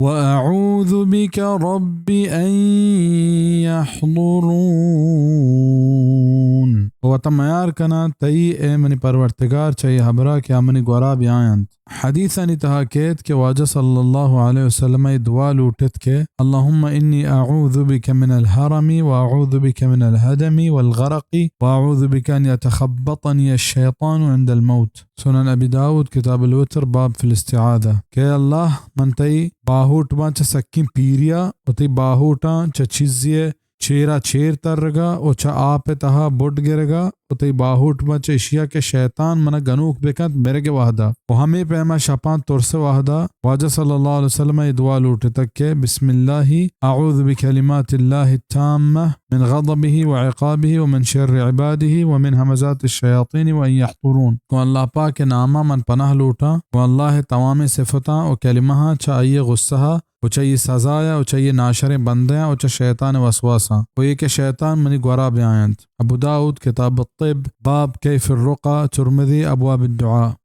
وأعوذ بك رب أن يحضرون۔ وتمیار کناں تئی اے منی پروردگار چہ اے حبرا کہ آ منی گورا بیاینت۔ حدیثانی تہا کیت کہ واجہ صلی اللہ علیہ وسلم ء دعا لوٹت کہ اللهم إني أعوذ بك من الهرم وأعوذ بك من الهدم والغرق وأعوذ بك أن يتخبطني الشيطان عند الموت۔ سنن ابی داؤد، کتاب الوتر، باب فی الاستعاذہ، کہ اے اللہ، من تئی باہوٹ باں چہ سکیں پیریا و تئی باہوٹاں چہ چیزے چیرا چیر ترگا و چہ آپ ء تہا بڈ گرگا و تئی باہوٹ باں چہ اشیا کہ شیطان منا گنوک بکنت مرگ ء وہدا۔ و ہمے پیما شپاں ترس ء وہدا واجہ صلی اللہ علیہ وسلم ء اے دعا لوٹتگ کہ بسم اللہ اعوذ بکلمات اللہ التامہ من غضبہ و عقابہ و من شر عبادہ و من ہمزات الشیاطین و ان یحضرون۔ گوں اللہ پاک ء ناما من پناہ لوٹاں، گوں اللہ ء توامیں صفتاں و کلمہاں چہ آئی ء غصہ ء و چہ آئی ء سزایا و چہ آئی ء ناشریں بندیاں و چہ شیطان ء وسواساں و اے کہ شیطان منی گورا بیاینت۔ ابو داؤد، کتاب الطب، باب کیف الرقی، ترمذی، ابواب الدعاء۔